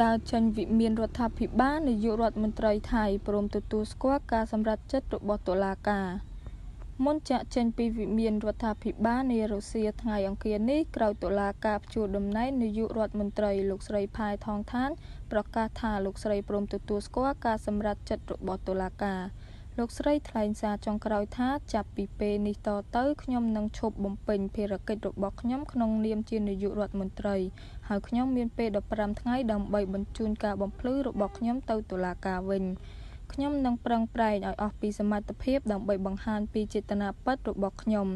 ដើរចេញវិមានរដ្ឋាភិបាល នាយករដ្ឋមន្ត្រីថៃព្រមទទួលស្គាល់ការសម្រេចចិត្តរបស់តុលាការ មុនចាកចេញពីវិមានរដ្ឋាភិបាលនារសៀលថ្ងៃអង្គារនេះ ក្រោយតុលាការព្យួរតំណែងនាយករដ្ឋមន្ត្រី លោកស្រី ផែថងថាន ប្រកាសថាលោកស្រីព្រមទទួលស្គាល់ការសម្រេចចិត្តរបស់តុលាការ។ លោកស្រីថ្លែងសារចុងក្រោយថា ចាប់ពីពេលនេះតទៅ ខ្ញុំនឹងឈប់បំពេញភារកិច្ចរបស់ខ្ញុំក្នុងនាមជានាយករដ្ឋមន្ត្រី ហើយខ្ញុំមានពេល 15 ថ្ងៃដើម្បីបញ្ជូនការបំភ្លឺរបស់ខ្ញុំទៅតុលាការវិញ។ ខ្ញុំនឹងប្រឹងប្រែងឲ្យអស់ពីសមត្ថភាពដើម្បីបង្ហាញពីចេតនាពិតរបស់ខ្ញុំ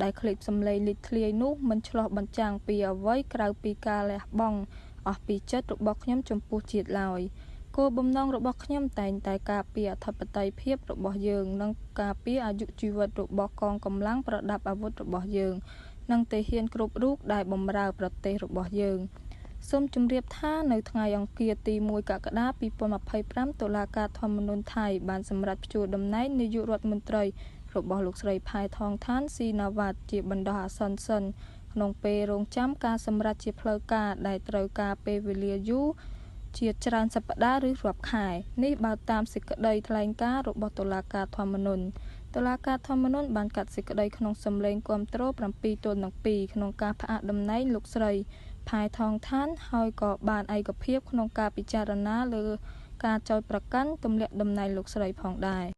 ដែលឃ្លីបសំឡេងលេចធ្លាយនោះមិនឆ្លុះបញ្ចាំងពីអ្វីក្រៅពីការលះបង់អស់ពីចិត្តរបស់ខ្ញុំចំពោះជាតិឡើយ។ គោលបំណងរបស់ខ្ញុំតែងតែការពារអធិបតេយ្យភាពរបស់យើង និងការពារអាយុជីវិតរបស់កងកម្លាំងប្រដាប់អាវុធរបស់យើង និងទាហានគ្រប់រូបដែលបម្រើប្រទេសរបស់យើង។ សូមជម្រាបថា នៅថ្ងៃអង្គារទី 1 កក្កដា 2025 តុលាការធម្មនុញ្ញថៃបានសម្រេចព្យួរតំណែងនាយករដ្ឋមន្ត្រីរបស់លោកស្រី ផែថងថាន ស៊ីណាវ៉ាត់ ជាបណ្ដោះអាសន្នសិន ក្នុងពេលរង់ចាំការសម្រេចជាផ្លូវការដែលត្រូវការពេលវេលាយូរជាច្រើនសប្តាហ៍ឬរាប់ខែ នេះបើតាមសេចក្តីថ្លែងការណ៍របស់តុលាការធម្មនុញ្ញ។ តុលាការធម្មនុញ្ញបានកាត់សេចក្តីក្នុងសំឡេងគាំទ្រ 7 ទល់នឹង 2 ក្នុងការផ្អាកតំណែងលោកស្រី ផែថងថាន ហើយក៏បានឯកភាពក្នុងការពិចារណាលើការចោទប្រកាន់ទម្លាក់តំណែងលោកស្រីផងដែរ។